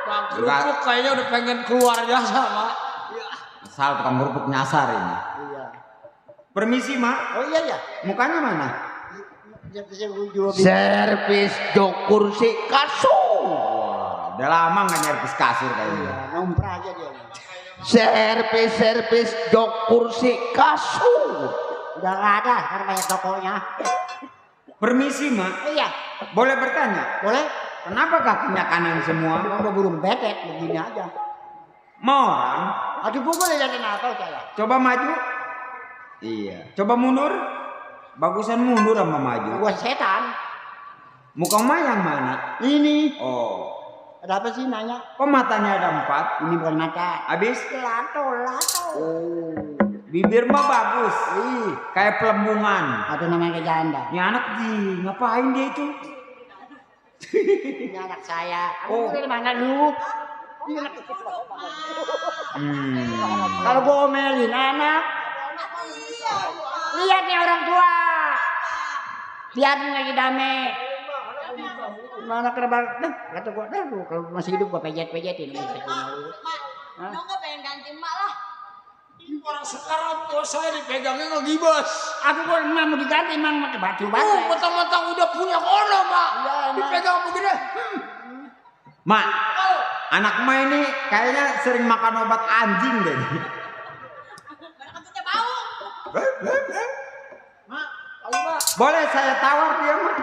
Bang kerupuk kayaknya udah pengen keluar jasa mak. Asal tukang kerupuk nyasar ini. Iya. Permisi, Mak. Oh iya ya. Mukanya mana? Servis jok kursi kasur. Wah, udah lama nggak nyervis kasur kayaknya. Nomor aja dia. Servis jok kursi kasur. Udah nggak ada, karena banyak tokonya. Permisi, Mak. Iya. Boleh bertanya? Boleh? Kenapa kakinya kanan semua? Udah burung betet begini aja. Mau orang? Aduh pukul ya kenapa saya? Coba maju. Iya. Coba mundur. Bagusan mundur sama maju. Gua setan. Muka Mak yang mana? Ini. Oh. Ada apa sih nanya? Kok matanya ada 4? Ini bukan mata. Habis? Lato. Oh. Bibir mah bagus. Ih, kayak pelembungan. Atau namanya janda. Ini anak ngapain dia itu? Ini anak saya. Oh. Dari mana lu? Hmm. Kalau gua omelin anak, lihat nih orang tua. Biarin lagi damai. Mana kenapa? Kata gua, lu kalau masih hidup gua pejet-pejetin. Mak, Nong nggak pengen ganti emak lah. Orang sekarang tua saya dipegangnya ngegibas. Aku gua emang mau diganti emang pakai batu batu. Mentang-mentang udah punya kono mak. Dipegang begini. Mak, anak Mak ini kayaknya sering makan obat anjing deh. Mana kentutnya bau. Boleh saya tawar dia, Mak?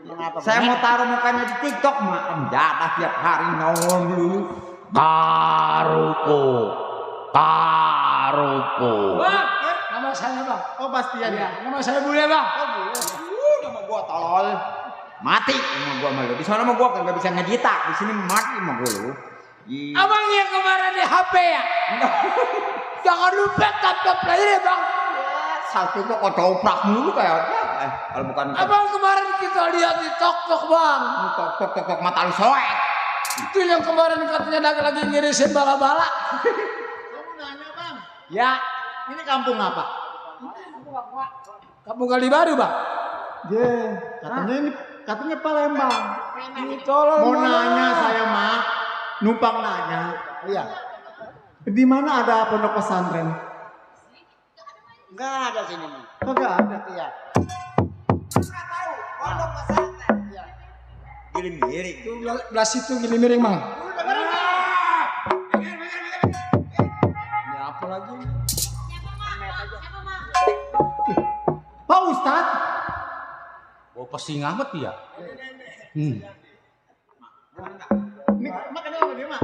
Mengapa? Saya mau taruh mukanya di TikTok, Mak. Penjahat tiap hari nongol dulu. Karupuk, karupuk. Bang, nama saya bang. Oh Bastian ya. Nama saya Bule bang. Nama gua tolol. Mati sama gua malu. Di sana mah gua kagak bisa ngeditak. Di sini mati sama gua lu. Ih. Abang yang kemarin di HP ya. Jangan lupa tap player ya bang. Satu kok ketoprak mulu kayaknya. Kalau bukan Abang kemarin kita lihat di TikTok bang. tok mata lu soek. Itu yang kemarin katanya lagi ngirisin bala-bala. Kamu nanya bang. Ya, Ini kampung apa? kampung Kali Baru bang. Katanya Palembang. Ini tolong Mau mana? nanya saya mak, numpang nanya. Iya. Di mana ada pondok pesantren? Enggak ada sini mak. Enggak ada. Iya. Pondok pesantren. Iya. Gili miring. Itu belah situ gini miring bang. Ini apa lagi? Siapa mak? Siapa mak? Pak Ustad. Oh pesing amat ya. Ini mak kenapa dia mak?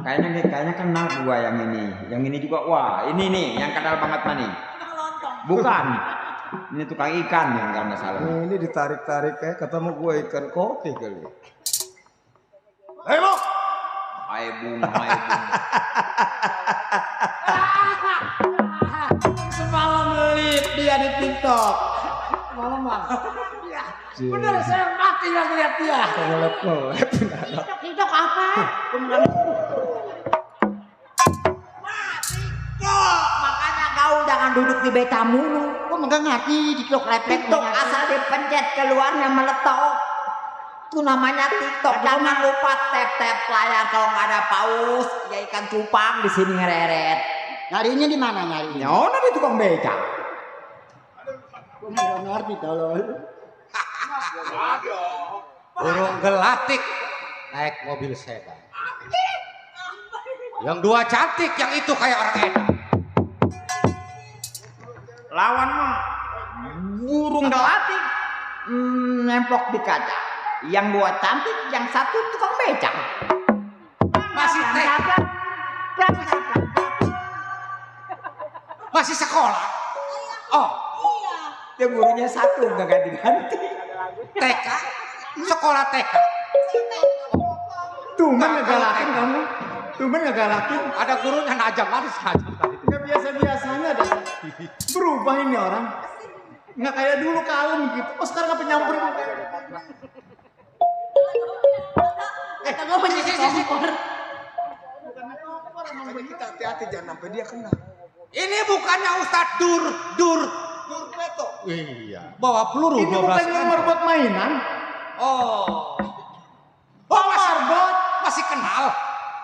Kayaknya kenal gua yang ini. Yang ini juga wah, ini nih yang kenal banget mah nih. Tukang lontong. Bukan. Ini tukang ikan yang kalau nggak salah. Ini ditarik-tarik kayak ketemu gue ikan kopi kali. Hei bu. Hai bung. Semalam live dia di TikTok. Malam bang. Bener saya mati lagi lihat dia. Ngelep-ngelep. TikTok apa? Makanya kau jangan duduk di beta mulu. Kok enggak ngerti TikTok lepek. TikTok asal dipencet keluarnya meletok. Itu namanya TikTok. Jangan lupa tap layar kalau nggak ada paus. Ya ikan cupang di sini ngeret. Nyarinya di mana nyarinya? Nyono di tukang becak. Gua nggak ngerti tolol. Burung gelatik naik mobil sedan. Yang dua cantik, yang itu kayak orang edan. Lawan mah burung gelatik nemplok di kaca. Yang dua cantik, yang satu tukang becak. Masih tek. Masih sekolah? Oh, Iya. Dia gurunya satu nggak ganti-ganti. TK? Sekolah TK? Tumben ngegalakin kamu. Tumben ngegalakin. Ada gurunya najam tadi. Nggak biasa-biasanya dah. Berubah ini orang. Nggak kayak dulu kalem gitu. Oh sekarang apa nyamperin? Kata gue menjadi kompor. Kita hati-hati jangan sampai dia kena. Ini bukannya Ustadz Dur Peto. Iya. Bawa peluru Ini 12 bukannya kali. marbot mainan. Oh. Oh marbot. Masih kenal?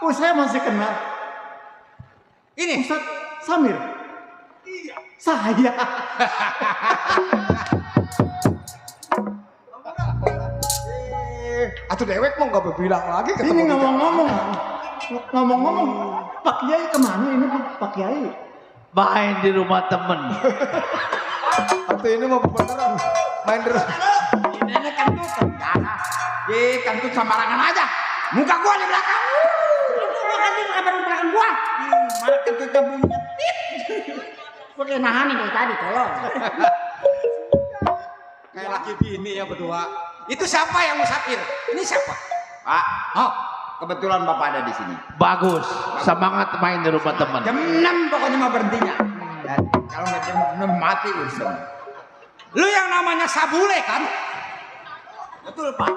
Oh saya masih kenal. Ini Ustaz Samir. Iya. Saya. Atau dewek mau nggak berbilang lagi ketemu Ini di ngomong-ngomong. Ngomong-ngomong. Pak Kiai kemana ini Pak Kiai? Main di rumah temen. Atau ini mau beneran main di Ini kentut. Kentut sembarangan aja. Muka gua di belakang. Gua kan di belakang gua. Malah kentutnya bunyinya tit. Gua kayak nahan dari tadi tolong. kayak laki bini ya berdua. Itu siapa yang musafir? Ini siapa? Pak, kebetulan Bapak ada di sini. Bagus. Semangat main di rumah temen. Jam 6 pokoknya mau berhentinya. Dan kalau nggak jam 6 mati urusan. Lu yang namanya Sabule kan? Betul Pak.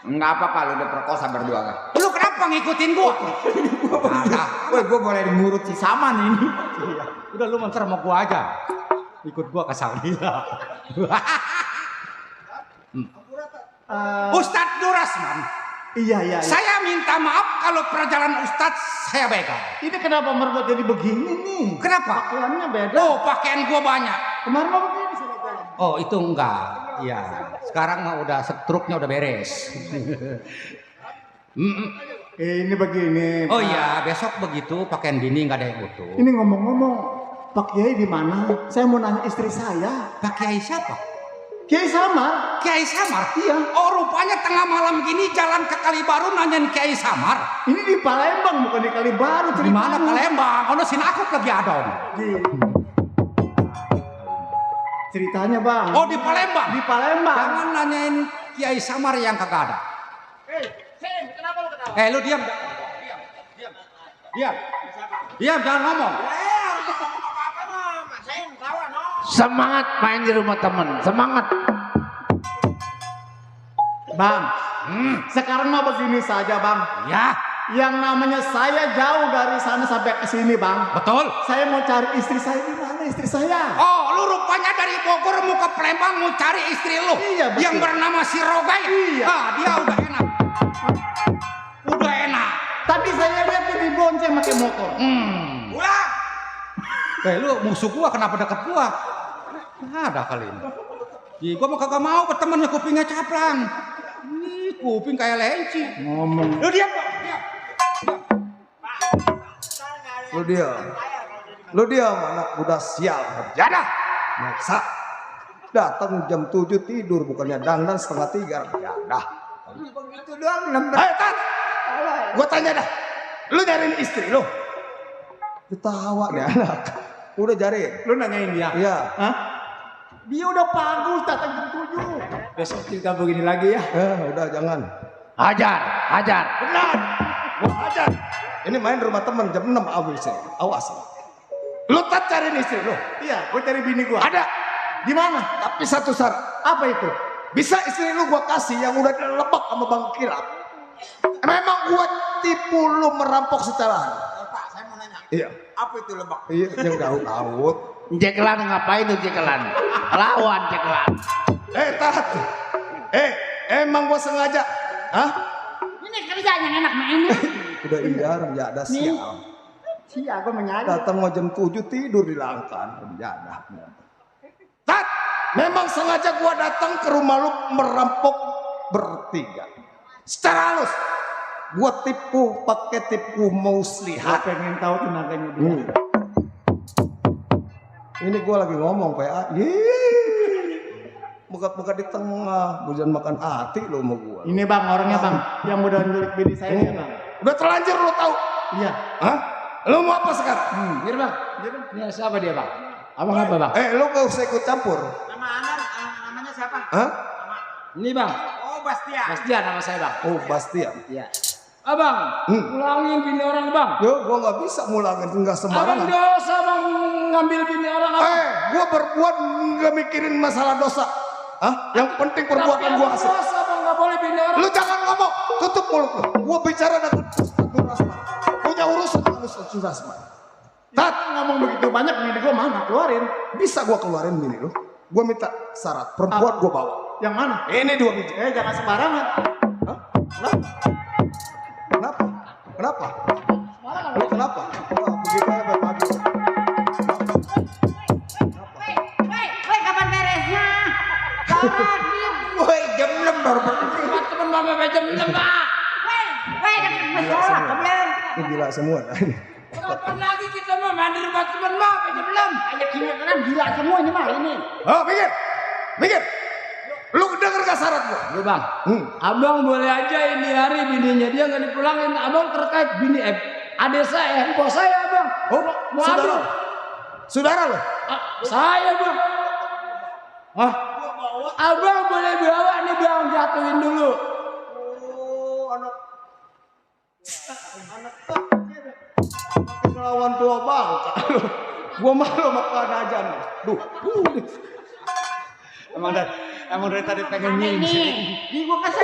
Enggak apa-apa, lu udah perkosa berdua kan? Lu kenapa ngikutin gua? Woi, gua boleh ngurut si Saman ini. Udah lu mencer sama gua aja. Ikut gua ke Salila. Ustadz Durasman. Iya. Saya minta maaf kalau perjalanan Ustadz saya begal. Ini kenapa marbot jadi begini nih? Kenapa? Pakaiannya beda. Oh, pakaian gua banyak. Kemarin mah begini sudah jalan. Oh, itu enggak. Iya. Sekarang mah udah struknya udah beres. Ini begini. Oh Pak. iya, besok begitu pakaian bini nggak ada yang utuh. Ini ngomong-ngomong, Pak Kiai di mana? Saya mau nanya istri saya. Pak Kiai siapa? Kiai Samar. Kiai Samar? Iya. Oh, rupanya tengah malam gini jalan ke Kalibaru nanyain Kiai Samar. Ini di Palembang bukan di Kalibaru. Di mana Palembang? Ono sinakut lagi adon. Ceritanya bang. Oh, di Palembang. Di Palembang. Jangan nanyain Kiai Samar yang kagak ada. Lu diam. Diam, jangan ngomong. Semangat main di rumah temen. Semangat. Bang, sekarang mah begini saja bang. Ya, Yang namanya saya jauh dari sana sampai ke sini bang. betul. Saya mau cari istri saya di mana istri saya? Oh, lu rupanya dari Bogor mau ke Palembang mau cari istri lu. Iya, betul. Yang bernama si Roga ya? Iya. Ah, dia udah enak. Udah enak. Tadi saya lihat dia dibonceng pakai motor. Ulang. Lu musuh gua kenapa deket gua? Ada kali ini. Ih, gua mau kagak mau bertemannya kupingnya caplang. Ih, kuping kayak lenci. Ngomong. Lu diam, Pak. Diam. Lu diam anak muda sial. Jadah. Maksa. Datang jam 7 tidur bukannya dandan setengah 3. Jadah. Begitu doang 6 Hei Tat, gua tanya dah. Lu nyariin istri lu? Ketawa deh anak. Udah cari. Lu nanyain dia? Iya. Hah? Dia udah bagus datang jam 7. Besok cerita begini lagi ya. Udah jangan. Hajar. Benar. Gua ajar. Ini main rumah temen jam 6 abis. Awas. Lu Tat cariin istri lu? Iya, gue cari bini gua. Ada. Di mana? Tapi satu syarat. Apa itu? Bisa istri lu gua kasih yang udah dilebak sama Bang Kilap. Memang gua tipu lu merampok secara. Pak, saya mau nanya. Iya. Apa itu lebak? Iya, yang daud-daud. Jekelan ngapain tuh jekelan? Lawan jekelan. Tat. Emang gua sengaja. Hah? Ini kerjaan yang enak main. Udah iya, ya ada sial. Siapa gue menyadari. Datang mau jam 7 tidur di langkan. Jadah. Tat, memang sengaja gua datang ke rumah lu merampok bertiga. Secara halus. Gua tipu pakai tipu Gue muslihat. pengen tahu tenaganya dia. Ini gua lagi ngomong PA. Bekat-bekat di tengah, bujan makan hati lo sama gua. Ini bang orangnya bang, yang udah nyulik bini saya ya bang. Udah terlanjur lo tahu. Iya. Hah? Lu mau apa sekarang? Gini bang, ini siapa dia bang? Abang apa bang? Lu gak usah ikut campur. Nama anak namanya siapa? Hah? Ini bang, Oh, Bastian. Bastian nama saya bang. Oh, Bastian. Iya. Abang, pulangin bini orang bang. Yo, gua nggak bisa mulangin, nggak Abang sembarangan. dosa bang ngambil bini orang abang. Gua berbuat nggak mikirin masalah dosa. Hah? Yang penting perbuatan Tapi gua abang asik. dosa bang, nggak boleh bini orang. Lu jangan ngomong, tutup mulut lu. Gua bicara dengan Ustaz Nur Rasman. Punya urusan dengan Ustaz Nur Rasman. Tat, Ngomong begitu banyak bini gua mana keluarin? bisa gua keluarin bini lu? Gua minta syarat, perempuan gua bawa. Yang mana? Ini 2 biji. Jangan sembarangan. Hah? Kenapa? Kenapa? Lu kenapa? Wah, begitu ya Bapak. Woi, kapan beresnya? Woi, jam 6 baru berhenti. Teman mama jam 6 pak. Woi, dapat masalah, kebelan. Ini gila semua. Kapan lagi kita mau mandi rumah teman mah jam 6? Ayo gila kan gila semua ini mah ini. Oh, mikir. Mikir. Lu denger gak syarat gua? Lu bang, abang boleh aja ini hari bininya dia nggak dipulangin. Abang terkait bini adik saya, bos saya bang. Oh, Mau saudara. ambil. Saudara lu? Saya bang. Ah, abang boleh bawa nih bang, jatuhin dulu. Oh, anak ngelawan tua bangka. Gua malu sama keadaan. Duh. Emang dari tadi pengen nyingsi. Ini gua kasih.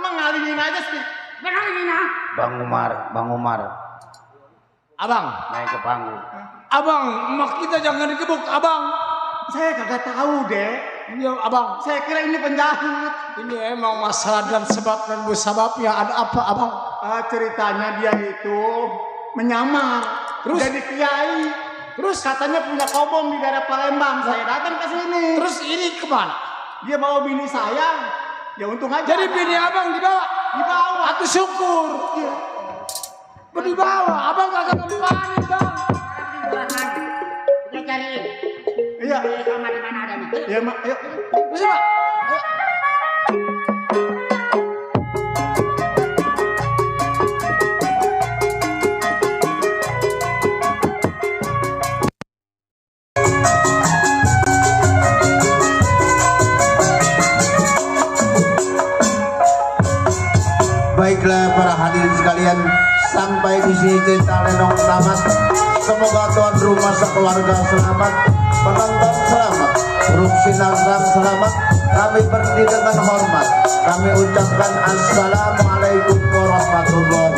mah ngalingin aja sih. Ngalingin ah. Bang Umar. Abang, Naik ke panggung. abang, emak kita jangan digebuk, abang. Saya kagak tahu deh. Iya, abang. Saya kira ini penjahit. Ini emang masalah dan sebab dan musababnya. Ada apa, abang? Ceritanya dia itu menyamar. Terus? Jadi kiai. Terus? Katanya punya kobong di daerah Palembang. Saya datang ke sini. Terus ini kemana? Dia bawa bini saya. Ya untung aja. Jadi bini abang dibawa? Dibawa. Aku syukur. Iya. Dibawa, abang kagak ngelupain, bang. Kita cariin. Iya. Di kamar di mana adanya. Iya, Mak. Ayo. Bisa, Pak? Baiklah para hadirin sekalian, sampai di sini cerita Lenong tamat. Semoga tuan rumah sekeluarga selamat, penonton selamat, grup sinarang selamat. Kami berhenti dengan hormat. Kami ucapkan assalamualaikum warahmatullahi